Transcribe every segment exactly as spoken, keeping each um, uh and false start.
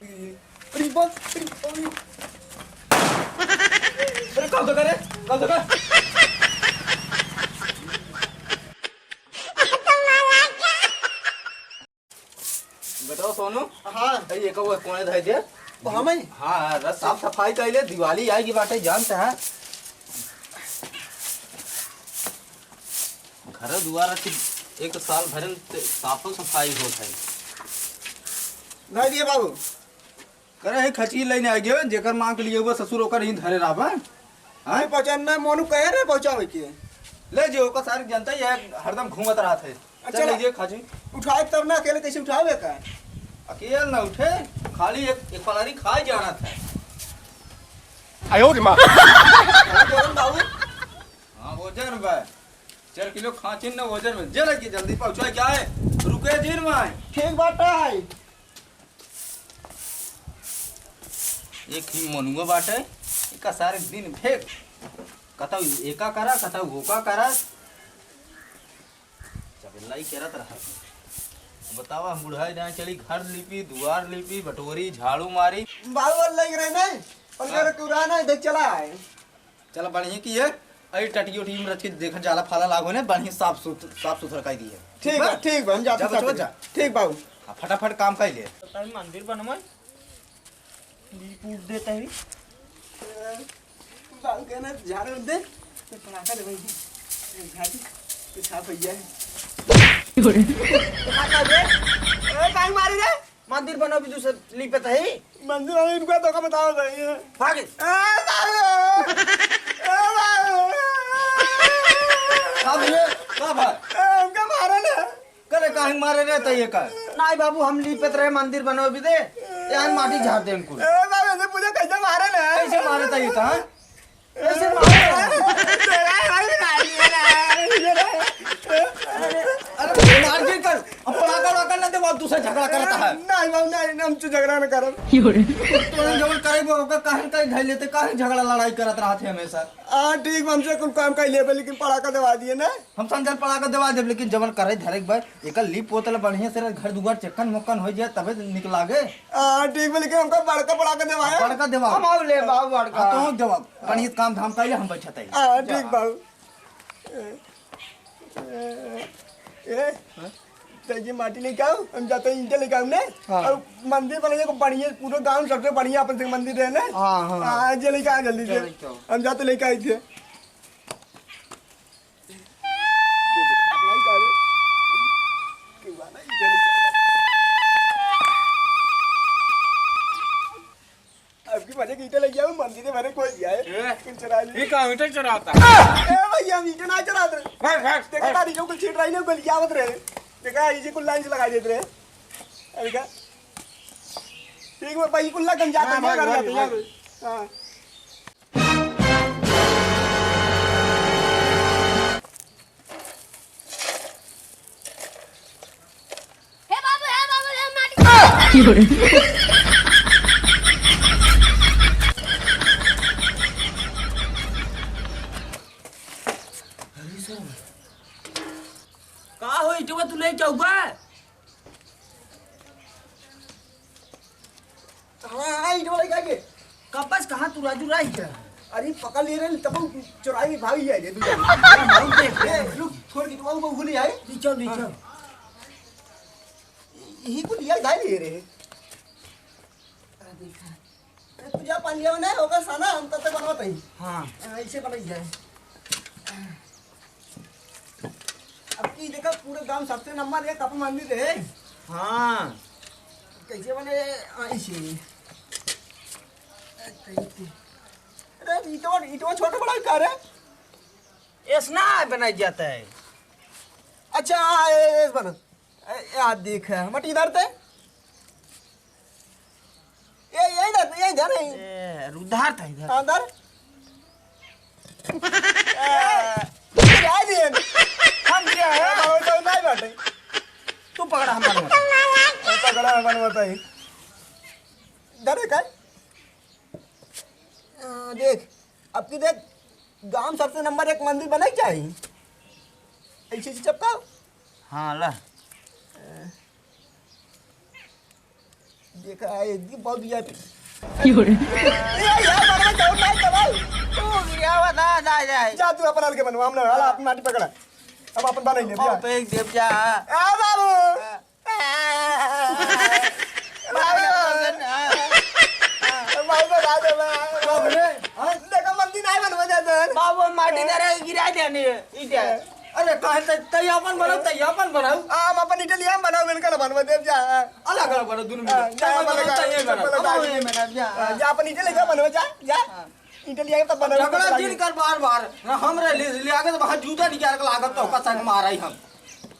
अरे बाप, अरे बाप। अरे का होता रे? का होता? बेटा सोनू। हाँ। अरे, ये का वो कोने धइ दे? वो हम ही? हाँ, रस साफ सफाई कइले, दिवाली आएगी बाटे, जानते हैं। घर दुआर रखी, एक साल भर में ते-, साफो सफाई होत है। धइ दिए बाबू। करे है खची लइने आ गयो, जेकर मांग के लिए हुआ ससुर ओकर ही धरे रहबा। हाँ? पहुँचा ना, मोनू कहे रे पहुँचावे के। ले जो, ओकर सारी जनता ये हरदम घूमत रहत है। अच्छा, चल, ले जे खाजी। उठाए तब ना, अकेले कैसे उठावे का? अकेले ना उठे, खाली एक, एक पलारी खाए जाना था। आयो रे माँ। अरे जोरन बाबू। हाँ, वजन बा। चार किलो खाँचिन ना वजन में। जे लगी जल्दी पहुँचा क्या है? रुके जिन में। ठीक बात है। एक ही मनुआ बाटे, एका सारे दिन फेंक, कतौ एका करा, कतौ ओका करा, चबेलाई करत रहा। बतावा, हम बुढ़ाई जाए चली, घर लीपी, दुआर लीपी, बटोरी, झाड़ू मारी। बाबू लग रहे नहीं, उनका हाँ। तो कुरान है, देख चला है। चला बढ़िया की है, अरे टटियो टीम रच के देखा जाला फाला लागो ने, बढ़िया साफ सुथ-, साफ सुथरा कर दिए। ठीक बा, ठीक बा, हम जाते जा बचवा, साथ में। जा। ठीक बाबू। हाँ, फटाफट काम कर ले। ताई मंदिर बनवाई, लीप उप देता है। बाबू कहना झाड़ उड़ दे, तो पटाखा दे भाई, झाड़ दे, तो साफ हो जाए। पटाखा दे। ए, काहे मारी रे? मंदिर बनोबी दूसर लिपत है। मंदिर वाले इनको तो का बताओ भाई। भागे। ए बाबू! ए बाबू! का भइया? का भा? ए, हमका मारे ना। करे काहे मारे रे तइये का? नाहीं बाबू, हम लिपत रहे मंदिर बनोबी दे। यार माटी झाड़ दे इनको। ए बाबू, ऐसे पूछा कैसे मारे ना? कैसे मारे तइये का? ऐसे मारे। अरे, मार गिर कर, अब पड़ाका वड़ाका ना देवा, दूसरा झगड़ा करता है। नहीं बाबू, नहीं, हम तो झगड़ा ना करब। तोहन जवन करे वो ओकर काहे काहे धइ लेते, काहे झगड़ा लड़ाई करत रहत है हमेशा? हाँ, ठीक बा, हमसे कुल काम कर लेबे, लेकिन पड़ाका देवा दिए ना। हम समझल पड़ाका देवा देब, लेकिन जवन करे धरे के बा, एकर लीप पोतल बढ़िया से घर दुआर चक्कन मुक्कन हो जाए, तबे निक लागे। हाँ, ठीक बा, लेकिन हमका बड़का पड़ाका देवा है। बड़का देवा। हम आउ ले बाबू बड़का। हाँ, तो हम देवा। बढ़िया काम धाम कइले हम बैठत हई। हाँ, ठीक बाबू। ए, ए, हाँ? तो ये माटी लेके आओ, हम जाते हैं ईंटे लेके आओ ने। हाँ। और मंदिर बनाइए को बढ़िया, पूरे गांव सबसे बढ़िया अपन से मंदिर है ना। हाँ, हाँ। हाँ, ये लेके आ जल्दी से। चलो, चलो। हम जाते लेके आई थे। अब की बजे ईंटे लग जाओ, मंदिर भरे कोई जाए। ए, फिर चुरा ले। ये का ईंटे चुराता? ए भैया, हम ईंटे ना चुरात रहे। भाग, भाग, देखा भाग। तारी जो कुल छीट रही ना, गलियावत रहे। देखा, ये कुल लाइन से लगा देते रहे। अरे का? ठीक बा भाई, कुल लगन जाते हैं, भाग, घर भाग, जाते हैं। भाग। हाँ। हे बाबू, हे बाबू, हे माटी। अरे सर, का हो, इटवा तू ले जाऊबा? हाँ, हाँ, इटवा लेके आइए। कपस कहाँ तू राजू राई क्या? अरे, पकड़ ले रहे, तब चुराई भाग लिया ये दूसरा। हम देख रहे हैं। ए, रुक, छोड़ के तू वो भूल आए। नीचे, नीचे। हाँ। यही को लिया, जाए ले रहे। अरे, देखा। ए, तू जा पानी लेवे ना, ओकर साना हम तब तक बनवत हई। हाँ। हाँ, ऐसे बनाई जाए। अब की देखा, पूरे गांव सबसे नंबर एक अपन मंदिर है। हाँ। कैसे बने? ऐसे। अरे, ईटवा, ईटवा छोटा बड़ा का रे? ऐसना बनाया जाता है। अच्छा, हाँ, ए-, ए-, ऐस बना। ए, ए, आ देख, मट इधर ते। ए, ए, इधर, ए, इधर है। ए, उधार था इधर। हाँ, इधर। ए, इधर आ दिए। हम क्या है? हाँ, वो तो नहीं बाटे। तू पकड़ा हमारे मत। वो पकड़ा हमारे मत है। इधर है क्या? आ, देख, अब की देख, गांव सबसे नंबर एक मंदिर बने के चाही। ऐसे, ऐसे चपकाओ। हाँ, ला। देखा है, ये बहुत V I P। क्यों रे? ए, यार, बनवा जाओ, ना दबाओ। तू गिरा हुआ ना, ना जाए। जा, तू अपन हल्के बनवा, हम ना, हाला, अपन माटी पकड़ा। हम अपन बना ले, जा। फेंक दे, जा। आ, बाबू। हाँ। बाबू। बाबू, बना दे, बाबू। बाबू रे, हाँ? देखो, मंदिर नहीं बनवा जाता है। बाबू, माटी दे रहे, गिरा देने, ईटे। अरे, काहे तै, तै अपन बनाओ, तै अपन बनाओ। आ, हम अपन इटलिया में बनाओ, इनका ना बनवा देब जा। अलग अलग बनाओ, दोनों मिल। हाँ, तै जा, अपन अलग बनाओ, अलग, तै ये बनाओ। अपन अलग हाँ, अलग। ये बनाओ, जा। हाँ, जा, अपन इटलिया का बनाओ जा, जा। हाँ। इटलिया का तो बनाओ, झगड़ा बना जिन ले। कर बार बार, ना हमरे लिए, लिए आगे तो वहाँ जूता निकाल के लागत तो ओका संग मारा ही हम।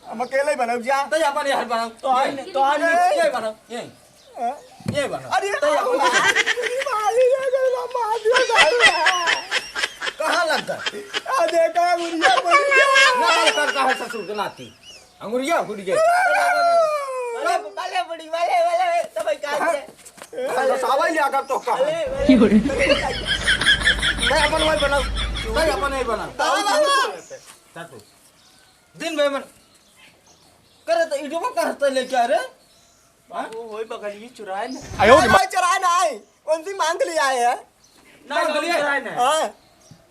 हम अकेले ही बनाओ जा। तै अपन यार बनाओ। तो आन, तो आन। ये बनाओ, ये। हाँ? ये बना। अरे, तै बाबू, अपन मार दिया, मार दिया, मार दिया, मार दिया। कहाँ लग गए? आ, देखा, अंगुरिया पड़ गया। ना, ना, कर, कहाँ ससुर के नाती? अंगुरिया फूट गई। भले, भले, बुढ़ी, भले, भले, तो भाई, कहाँ से? हाँ, तो सावा ही लिया कर तो कहाँ? भले, भले। तै अपन वही बनाओ, तै अपन वही बनाओ। बाबा, बाबा। जा तू। दिन भर में करे तो इडवा कहाँ से लेके आ रे? बाबू, वही बगलिए चुराए ना। आयो रे माँ। भाई, चुराए ना आए, कौन सी मांग के लिए आए हैं? ना, मांग के लिए? चुराए ना। हाँ।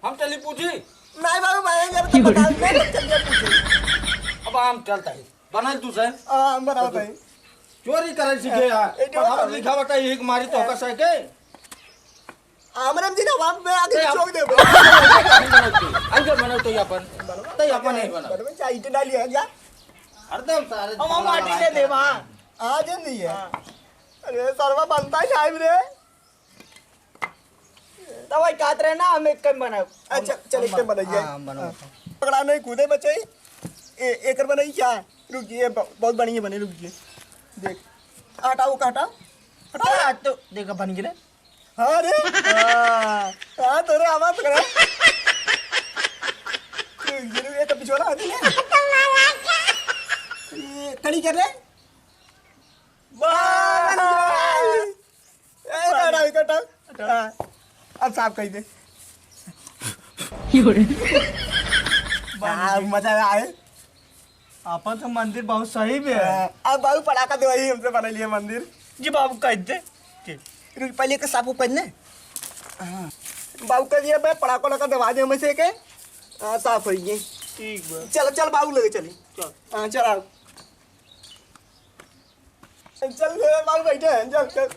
हम चली पूछी? नहीं बाबू, मैं ये तो बता, मैं तो चल गया पूछी। अब हम चलता है, बनाई तू से। हाँ, हम बनाओ भाई। चोरी करे सीखे यार। ए, जो पढ़ा बताओ। लिखा बता, एक मारी तो का सह के। हमरे में जिना बाप में आके ए, चौक दे। अंदर बनाओ तो अपन। तो अपन नहीं बना। बड़वे चाय इटे डाली है क्या? हरदम सारे अब हम माटी दे देवा। आ जे नहीं है। हाँ। अरे सरवा बनता है साहब रे। तो भाई कहत रहे ना हम एक कम बनाओ। अच्छा, चल एक कम बनाइए। हाँ, हम बनाओ। हाँ। पकड़ा नहीं कूदे बचे। ए, एकर बनाई क्या? रुक ये ब-, बहुत बढ़िया बने, रुक ये। देख। हटाओ, हटाओ। हटाओ। हाँ, तो देखा बन गिरे। हाँ रे। हाँ। हाँ, तोरे आवाज करे। ये तो पिछवाला हाथ ले। ये कड़ी कर ले। वाह! ए, हटा, हटा, हटा। हाँ, अब साफ कर दे। क्यों रे? हाँ, मजा आए। आपन तो मंदिर बहुत सही में है। हाँ, अब बाबू पड़ाका देवाई हमसे बनैलिए मंदिर। जी बाबू कह दे। ठीक। रुक, पहले के साफ ऊपर ने। हाँ। बाबू कह दिया, "बे, पड़ाका लगा देवा दे हमें से के।" हाँ, साफ हो गई। ठीक बा। चल, चल, बाबू लगे चली। चल। हाँ, चल, आओ। चल रे बाल बैठे हैं, चल, चल।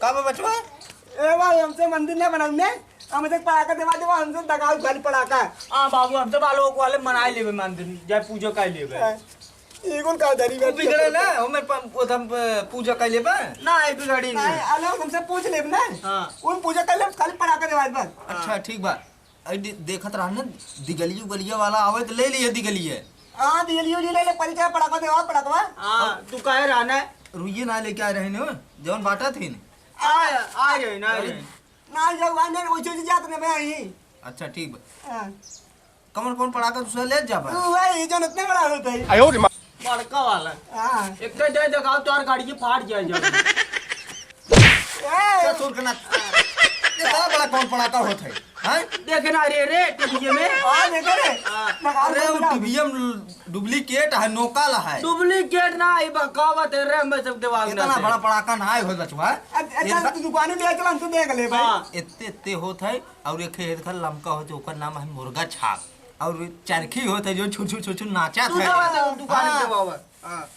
का बा बचवा? ए बाल, हमसे मंदिर ना बनाऊ ने, हम इधर पड़ाका देवा देवा, हमसे दगाऊ खाली पड़ाका। हाँ बाबू, हम तो बाल ओक वाले मनाई लेबे मंदिर, जाए पूजा कर लेबे। हाँ। ई कुल का धरी तू बैठ बिगड़े के ना, हमें प-, वो हम, अ, पूजा कर लेबे। ना, ये बिगड़ी नहीं। नहीं, अलो, हमसे पूछ लेब ना। हाँ। उन पूजा कर लेब, खाली पड़ाका देवा बस। अच्छा, हाँ। ठीक बा। अरे दे-, देखत रहा ना, दिगलिया उगलिया वाला आवे त ले लिए दिगलिया। हाँ, दिगलिया उगलिया ले ले, पहले चाहे पड़ाका दे, और पड़ाकवा। हाँ, तू काहे रहा ना? रुइये ना लेके आ रहे ने, जौन बाटा थे ने। आ, आ रहे ना, आ अरे रहे। ना, जब आने, वैसे वैसे जात ने मैं आई। अच्छा, ठीक बा। हाँ। कमर कौन पड़ाका दूसरा ले जा बा? तू भाई, जौन इतने बड़ा होता है। आयो रे माँ। बड़का वाला। हाँ। एक तो दे देखाओ, तोर गाड़ी की फाट जाए जब। ए! ससुर के नात। ये साला बड़ा कौन पड़ाका होत है? हैं? देखे ना रे, रे, टीवीए में। हाँ, देखे रे। हाँ। अरे, वो टीवीए में डुप्लीकेट है, नोकाल है। डुप्लीकेट ना, ये बकावत है रे, हम सब देवाल इतना बड़ा पड़ाका ना आए हो बचवा। अच्छा, इतना तू दुकान में ले चला, हम तो देख ले भाई। हाँ। इतने, इतने होत है, और एक है इधर लमका होत है, ओकर नाम है मुर्गा छाप। और चरखी होत है, जो छुर छुर छुर छुर नाचत है। तू दवा दे, दुकान में हाँ। दवा। हाँ।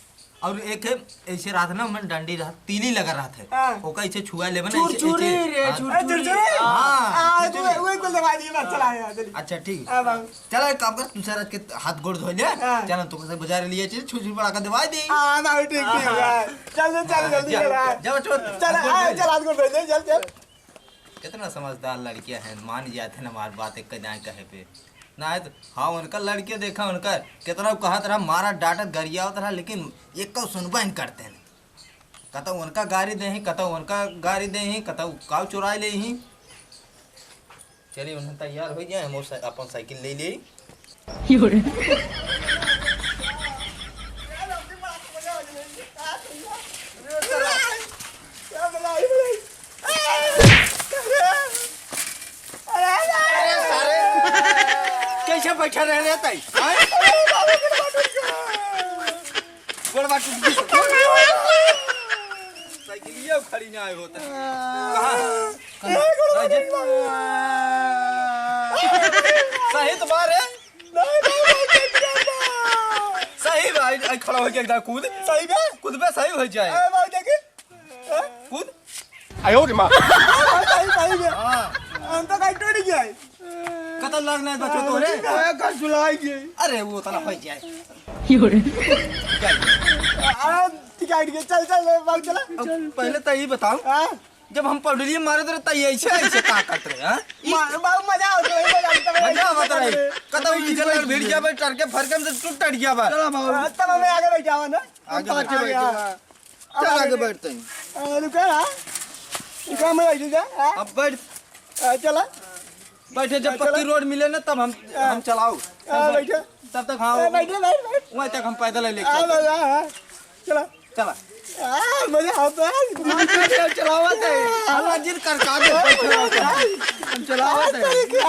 और एक है, ऐसे रहत ना, ओमें डंडी रहत, तीली लगा रहत है। हाँ। ओका ऐसे छुआ लेबे ना, ऐसे, छुरछुरी ऐसे, रे, हाँ। छुरछुरी। ए, छुरछुरी? हाँ, हाँ, छुरछुरी। वही, वही कुल दवाई दी, बस चला यार, चली। अच्छा, ठीक। हाँ, बाबू। चला, एक काम कर, तू सारा के हाथ गोड़ धो ले, हाँ। चला, तो से बाजार लिए चल, छुरछुरी पड़ाका दवाई दी। हाँ, बाबू, ठीक, ठीक, हाँ। चल, चल, चल, हाँ, जल्दी जा, चल, हाँ। जा, बच्चों, चल, हाथ गोड़ हाँ, धो ले। चल, हाथ गोड़ धो ले, चल, चल। कितना समझदार लड़कियां हैं, मान जात हैं हमार बात एक दाएं कहे पे। ना है तो, हाँ, उनका लड़के देखा, उनका कितना कहत रहा, मारा, डांटत, गरियावत रहा, लेकिन एको सुनबे न करते हैं। कतौ उनका गारी दे ही, कतौ उनका गारी दे ही, कतौ काऊ चुराए ले ही। चलिए, उन्हें तैयार हो जाए, हम मोटर साइ-, अपन साइकिल ले ले। अरे सारे, कैसे बैठा रह रहता है? हाँ? गोड़वा टूट गई। साइकिलिया खड़ी ना आए होता। कहाँ? ए, गुरु कहाँ? जी? बाबा। सही तो बात है। नहीं, नहीं, नहीं, नहीं, नहीं। सही भाई, आई खड़ा होके एकदम कूद। सही बे? कूद बे, सही हो जाए। ए, बाबू देखी। ए? कूद। आयो रे माँ। सही, सही बे। हाँ। हम तो कहीं टूट गया है। कतल लाग नहीं बचो तो रे। ए, कल सुलाई गई। अरे, वो तना हो जाए। आ, टिकट के, चल, चल, बाबू चला। अब पहले तो ये बताओ। हाँ? जब हम पौडलिया मारत रहे, त ऐसे, ऐसे का करत रहे, हाँ? ई मा-, बाबू, मजा आवत रहे, मजा आवत रहे। मजा आवत रहे। कतौ ई जल भिड़ गया बा, टरके फरके में से टूट टट गया बा। चला बाबू। हाँ, तब हमें आगे बैठावा ना। आगे हम पाछे बैठे। बैठे। हाँ। चल, आगे बैठते हैं। हाँ, रुका, हाँ। रुका, मैं बैठ जा, हाँ। अब बैठ। हाँ, चला। बैठे, जब हाँ, चला। पक्की रोड मिले ना, तब हम, हाँ। हम चलाओ। हाँ, बैठे। तब तक, हाँ, हाँ, बैठे, बैठ, बैठ। वहीं तक हम पैदल ही लेके हाँ, चलते हैं। हाँ, हाँ। चला। चला। आ, मजा आता है। हाँ, चल, चल, चलावत है। हल्ला जिन कर का दे। हम चलावत है। अरे, क्या?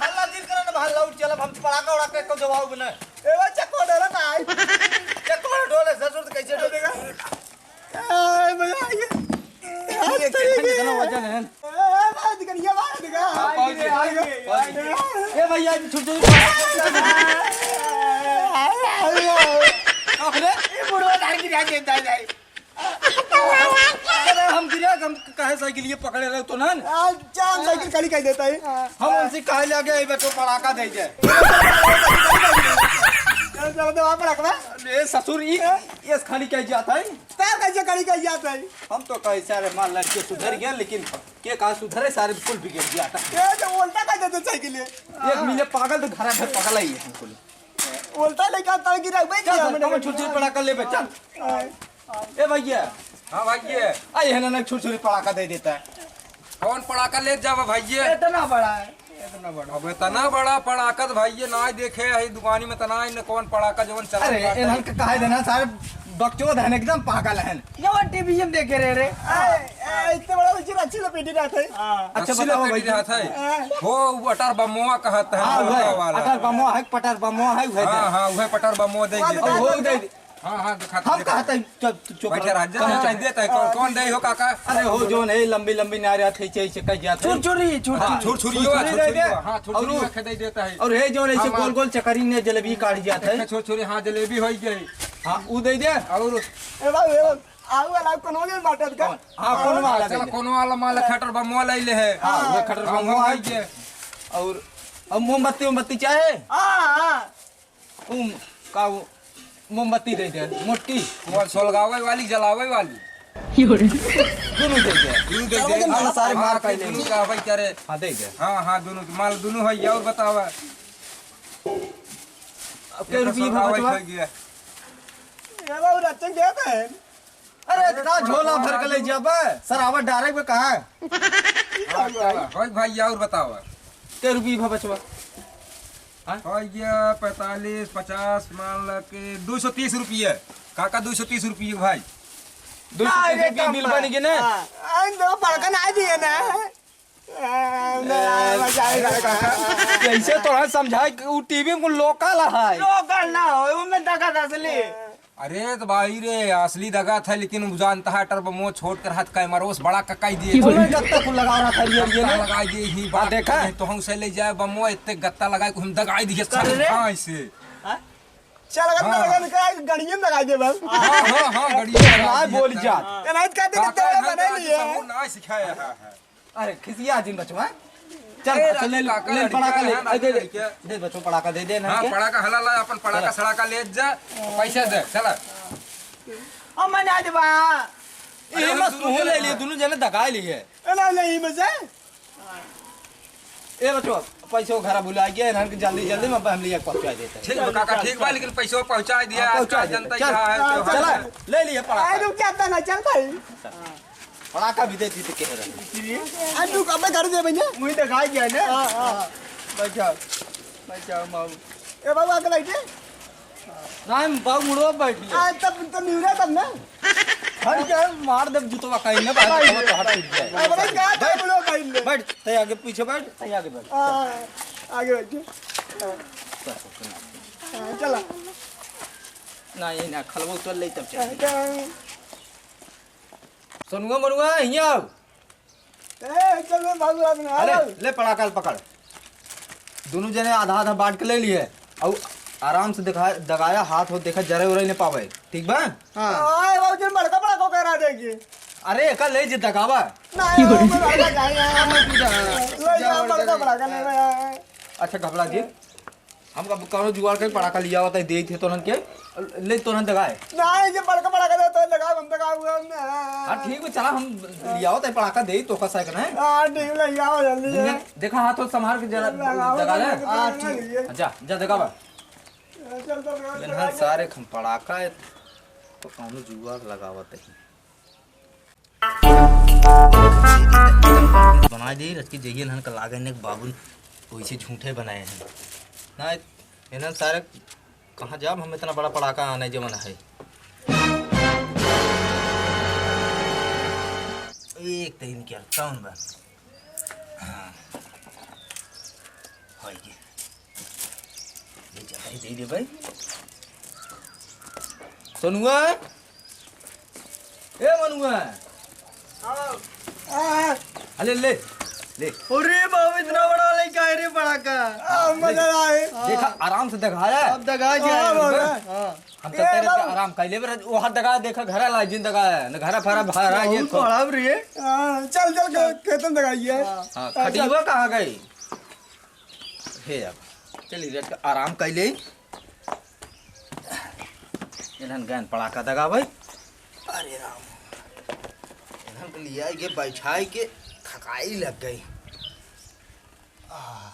हल्ला जिन करो ना, हल्ला उठ चलब, हम पड़ाका उड़ाका को जवाब ना। ए, वो चक्को डोला ना आई। चक्को डोले, ससुर तो कैसे डोलेगा? आ, मजा आ गया। ये कितना वजन है? ए, ए, बाहर निकल, ये बाहर निकल। हाँ, पहुँच गए, पहुँच गए। ए भैया, छोड़, छोड़। अरे, ये बुढ़वा धार की जाके दाई, दाई। अरे, हम गिरे, हम काहे साइकिल ये पकड़े रहे तो ना? आ, चार साइकिल खाली कर देता है। हम उनसे कहे लगे, "ए बेटो, पड़ाका दे दे।" चल, चल, दे वहाँ पड़ाका। अरे ससुर, ई, ये खाली कह जाता है? तार कैसे खाली कह जाता है? हम तो कहे, सारे मार लड़के सुधर गए, लेकिन के कहा सुधरे, सारे कुल बिगड़ गया था। ये तो उल्टा कर देते साइकिल ये। एक मिले पागल तो घरा भर पगल ही है हमको। उल्टा लेके आता है कि रख भाई चल, क्या चल, हमने कौन छुट्टी पड़ा कर ले बे, चल। हाँ। ए भैया। हाँ भैया। आ, ये ना, ना, छुरछुरी पड़ाका दे देता है। कौन पड़ाका ले जावा भैया? इतना बड़ा है, इतना बड़ा। अब इतना बड़ा पड़ाका तो भैया ना देखे है दुकानी में, तना इन्हें कौन पड़ाका जवन चला अरे, पड़ाका। इन्हन के कहे देना सारे बकचोद हैं, एकदम पागल हैं। ये वो टीवी में देखे रहे रे। ए, ए, इतने बड़ा उसी रस्सी लपेटी रहते हैं। हाँ। अच्छा, रस्सी बताओ लपेटी भाई। रहता है। हाँ। हो, वो अटर बमवा कहत है, हाँ, मोटा वह वाला। अटर बमवा है, पटर बमवा है, वह हाँ, दे। हाँ, वह पटर बमवा दे हाँ, देते। बताओ, वो दे। हाँ, हाँ, दिखा, हम दिखा। कहते हैं, चुप, चुप बैठे रहो। रह जा, कहाँ? चाहे देता है, कौन, कौन दे हो काका? अरे हो, जोन है, लंबी, लंबी नार आत है, ऐसे, ऐसे कह जाते हैं। छुरछुरी, छुरछुरी। हाँ, छुरछुरी छुरछुरी हो, दे छुरछुरी दे। हो। हाँ, छुरछुरी और में खेदाई देता है। और है जोन ऐसे हाँ, गोल, हाँ। गोल चकरी ने जलेबी काट जाता है। एक छुरछुरी, हाँ, जलेबी हो गई। हाँ, ऊ दे दे। और ए बाबू, ए बाबू, आऊ वाला कोनो के बाटत का? कौन? हाँ, कोनो वाला चला, दे दे। कोनो वाला माल खटर बा, मोल आइले है। हाँ, वो खटर बा, हाँ, मोल मोल आइले। आइले। और, और मोमबत्ती, मोमबत्ती चाहे? हाँ, हाँ। उम, का वो मोमबत्ती दे दे, मोटी। वो सोलगावे वाली, जलावे वाली। दोनों दे दे। दोनों दे दे। हाँ, सारे मार हाँ, खाई दोनों लेंगे। का भाई क्या रे? हाँ, दे दे। हाँ, हाँ, दोनों, माल दोनों है, और बतावा। अब कै रुपये भा बचवा? ये बाबू, रचन क्या है? अरे, इतना झोला भर के ले जाबे, सरावत डारे के कहाँ है? हाँ, चला, भाई, भाई, और बतावा। कै रुपये भा बचवा? हाँ? हो गया पैंतालीस, पचास, मान ला के दो सौ तीस रुपये। काका, दो सौ तीस रुपये भाई। दो सौ तीस रुपये बिल बन गए ना? हाँ। आ, इन दो पड़का ना दिए ना। आ, ना, ए, मजा आएगा। कैसे तोरा समझाए कि उ टीवी में लोकल है? लोकल ना हो, उनमें दगा असली। अरे तो भाई रे, असली दगा था, लेकिन उ जानता है, अटर बमो छोट कर हाथ कैमरोस बड़ा ककाई दिए थे। ओमे गत्ता कुल लगा रहा था, ये, ये गत्ता ना। लगा दिए ही, हाँ, बात देखा? नहीं तो हम से ले जाए बमो, इतने गत्ता लगाए को हम दगाई दिए कर रे। हाँ, इसे। हाँ? चल, अगर हाँ। लगा, लगा, गड़िए में लगा दे, बाबू। हाँ, हाँ, हाँ, गड़िए में लगा ना दिए बोल थे। जा। ये नहीं कहते कि काका तेरे ने बना आज लिए। हमको ना सिखाया है। अरे, खिसिया जिन बचवा। चल, ए, अच्छा, ले, राजू काका, ले, लड़का पड़ाका ले। है ना, ए, दे, दे। लड़का। दे बचवा, पड़ाका दे दे ना हाँ, के। पड़ाका हला ला, अपन पड़ाका चला। सड़ाका ले जा, पैसा दे, चला। अब मैं ना देबा। अरे, ए, बस दोनों तू ले जने लिए, हाँ। दोनों जने दगाई लिए। ए, ना, नहीं, मजे। ए बचवा, पैसा घरा भुला गया, इन्हन के जल्दी, जल्दी में हम लिए पहुंचा देते हैं। ठीक बा, काका, ठीक बा, लेकिन पैसा पहुंचा दिया, हाँ, पहुंचा आजकल जनता देते। चल, यहाँ है, हाँ, त्योहार चला, है। ले लिए पड़ाका। ए, रुक जा, ना, चल भाई। पड़ाका भी दे दी तो कह रहे। आ, तू कब घर से भैया? वही दिखाई गया ना। हाँ, हाँ। बैठा, बैठा, माऊ। ए, बाबू, आके बैठे। नाहीं, बाबू, मुड़वा बैठ ले। आ, तब, तब निहुरा तब ना। हट के मार देब जुतवा कहीं ना, बाहर बैठ जुतवा तो हट ले। टूट जाए। अब नहीं कहा था, बैठ। मुड़वा बैठ ले। बैठ, तै आगे पीछे बैठ, तै आगे बैठ। हाँ, आगे बैठ। हाँ, चला। ना, ये ना, खलबो उतर ले तब चल। हाँ, चल। सोनुआ, मनुआ, हियाँ आओ। ए, चल बे बाबू, आदमी, अरे, आओ। ले पड़ाका पकड़। दुनू जने आधा आधा बाँट के ले लिए। अउ आराम से दिखा, दगाया, हाथ हो देखा, जरे उरे न पावे। ठीक बा? हाँ। आए, बाबू जी, बड़का पड़ाका करा देंगे। अरे, एका ले जे दगावा। नहीं, बाबू, बड़का नहीं है। ले जा, बड़का पड़ाका नहीं है। अच्छा, घबला जी, हम अब कौनो जुगाड़ करके पड़ाका लिया होता है, दे थे तोहन के, ले तोहन दगाए। नहीं, ये बड़का पड़ाका दे, तो दगाए, हम दगाए हुए हमने। हाँ, ठीक बा, चला, हम लिया होता है पड़ाका दे, तो का साइकिल है। हाँ, ठीक, ले आओ जल्दी से। देखा, हाथ तो संभाल के जरा लगाओ, दगा ले। लगाओ, हाँ, ठीक। लगाओ। जा, जा दगावा। चल, चल, चल, इन्हन चल। सारे हम पड़ाका है, तो कौनो जुगाड़ लगावत है। बनाइ दे, रच के जइए इन्हन का लागे ने बाबू वैसे झूठे बनाए हैं। ना, इन्हन सारे कहाँ जाब, हम इतना बड़ा पड़ाका आने जवन है। एक तो इनके कौन बा? हाँ। होई गे। ले जा, भाई, दे दे, भाई। सोनुआ, ए मनुआ। हाँ। अले, ले, ले। अरे बाबू, इतना बड़ा लइका है रे, पड़ाका। आ, मजा आए। देखा, आराम से दगाया। अब दगा जाए। हाँ, बाबू। हाँ। हम ए, चलते रहते, बाबू। आराम कर ले, बेटा। वो हाथ दगा, देखा, घरा ला, जिन दगा है, न घरा फरा भरा, ये बहुत तो। बड़ा रे। हाँ, चल, चल, खे-, खेतन दगाइए। हाँ। हाँ, हाँ, खटिया चल। कहाँ गई? हे अब, चल, इधर का आराम कर ले। इन्हन गैन पड़ाका दगावे। अरे राम, इन्हन के लिया के बैठाई के थकाई लग गई। आह।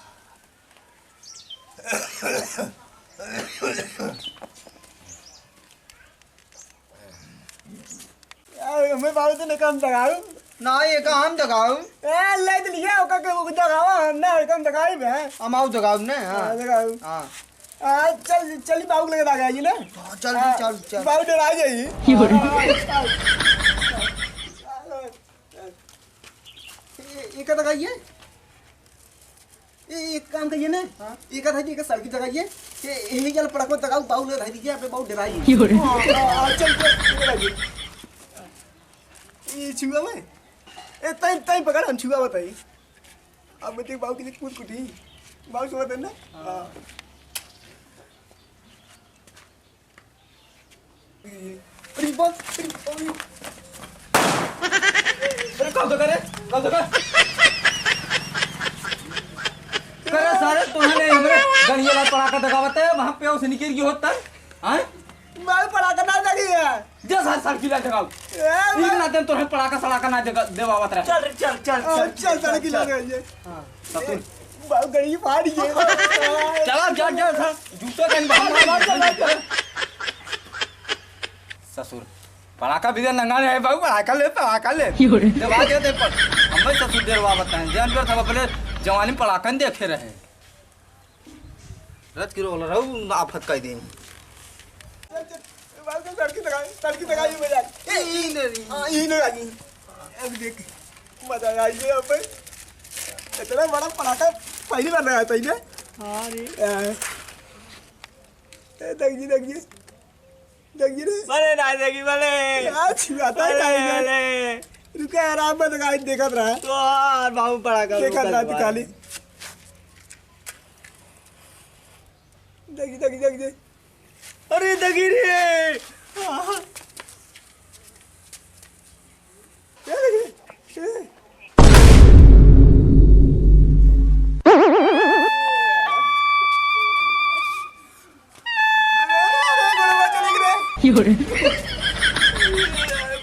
यार, हमें बाबू तो नहीं काम दगाऊ। ना, ये काम दगाऊ। ए, ले तो लिया, ओका के, ओका दगावा, हम ना, काम दगाई बे। हम आऊ दगाऊ ने, हाँ। हाँ, दगाऊ। हाँ। आ, चल, चली बाबू के लगे दगा जाइए ना। हाँ, चल, आ, चल, चल। बाबू डरा जाइए। ये, ये का दगाई है? ए, एक काम करिए ना। हाँ। एक आधा जी का सड़की जगाइए। ए, यही जल पड़क में दगाऊ, बाऊ ले धर दीजिए, अबे बाऊ डराइए। की हो रे? हाँ, हाँ, हाँ, चल, चल, चल, चल। ये छुआ में? ए, तई, तई पकड़, हम छुआ बताई। अब बेटे बाऊ के लिए कूद कुटी। बाऊ सुबह देना? हाँ। अरे बाप, अरे, अरे। अरे, कब तो करे, कब तो कर। करे सारे, तोहने हमरे गड़िया ला पड़ाका दगावत है, वहाँ पे उसे निकल गई होता है, हैं? मैं पड़ाका ना दगी है। जा सारे, सारे किला दगाओ। ए, इनके मैं नाते तोहने पड़ाका सड़ाका ना दगा-, देवावत रहे। चल रे, चल, चल, हाँ, चल, चल, चल, सारे किला चल। दगाइए। हाँ। ससुर। बाल गड़ी फाड़ गए। चला, जा, जा, जा। जूता कहीं बाहर मार, चल, चल, चल। ससुर, पड़ाका भी नंगा नहीं है बाबू, पड़ाका ले, पड़ाका ले। क्यों रे? जब आ गए थे पर, हम भाई ससुर देरवा बताएं, जान कर था अपने जवानी में पड़ाका नहीं देखे रहे। रच के रोल रहू, आफत कह दें। चल, चल, बाल चल, सड़की तक आई, सड़की तक आई, मजा आई। ए, ई नहीं रही। हाँ, ई नहीं रही। अब देख, मजा आ गया यहाँ पे। इतना बड़ा पड़ाका पहली बार लगा था इन्हें। हाँ रे। हाँ। ए, देख जी, देख जी। देख जी रे। भले ना देखी, भले। क्या छिपाता है भले, काहे में? भले। रुका यार, आप बस गाइस देखत रहा। तो यार, बाबू पड़ाका देखत रुका रहा तू दुबारा। खाली। देख जी, देख जी, देख जी। अरे, देख जी रे। आहा।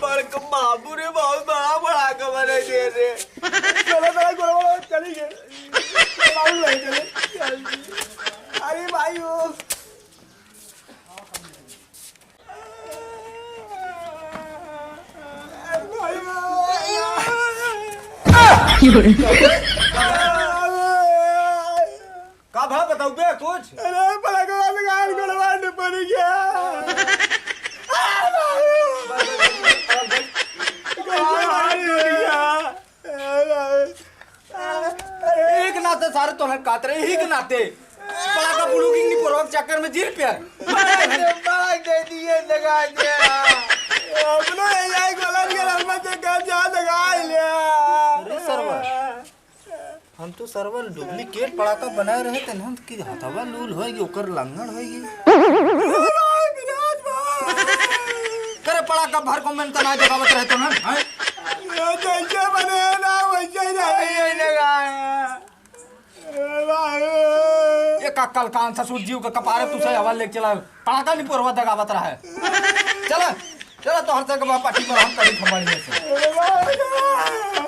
बड़का बाबू रे, बहुत बड़ा पड़ाका बनाई दे रे। चलो, चलो, गोड़, गोड़, चली गए। बाबू भाई चले। अरे भाई, ओ। का भा बताऊ बे कुछ? अरे, पलकवा से गाल गड़वा ने पड़ गया। कैसे भाई हो गया? एक नाते सारे तोहर कात रहे, ही के नाते। पड़ाका बुड़ू की नहीं पड़वा के चक्कर में जीर पे। मार दे, मार दे दिए, लगा दे। अपना यही गलत गलत मत कर। हम तो सरवा duplicate पड़ाका बनाए रहे, तेनहन की हथवा लूल होएगी, ओकर लंगड़ होएगी। करे पड़ाका भर को में तना जगावत रहे तो ना, हैं? ये जैसे बने ना, वैसे ही रहे। यही, यही लगा है। ए भाई। ये का कल कान ससुर जीव के कपारे तू से हवा लेके चला, पड़ाका नहीं पुरवा दगावत रहा है। चला, चला तोहर से के बाप पाटी पर हम कभी खबर नहीं से।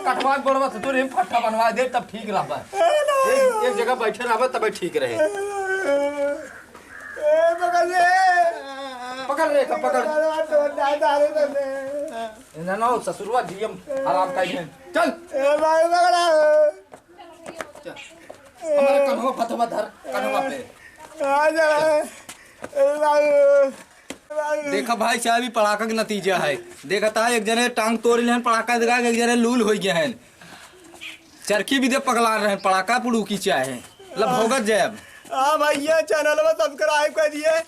कटवा के गोड़वा से तोरे फट्टा बनवा दे, तब ठीक रहबा। एक, एक जगह बैठे रहबा तबे ठीक रहे। ए, पकड़ ले। पकड़ ले, पकड़। ना, ना, ससुरवा जीएम आराम कर। चल। ए भाई, पकड़ा। चल। हमारे कन्हवा फतवा धर, कन्हवा पे। आ जा। ए भाई, भाई। देखा भाई साहब, ई पड़ाका के नतीजा है। देखा ता, एक जने टांग तोड़ लेहन, पड़ाका दगा के एक जने लूल हो गए हैं। चरखी भी दे पगला रहे हैं, पड़ाका पुड़ू की चाहे। लब भोगत जाए अब। हाँ भैया, चैनलवा subscribe कर दिए।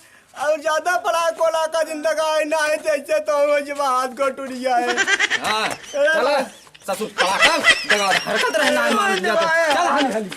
और ज्यादा पड़ाको लाका जिंदगा है ना है, जैसे तो हो जब हाथ को टूट गया है। हाँ, चला, ससुर पड़ाका, दगा, हरकत रहे ना, मार दिया तो। चल, हाली, हाली।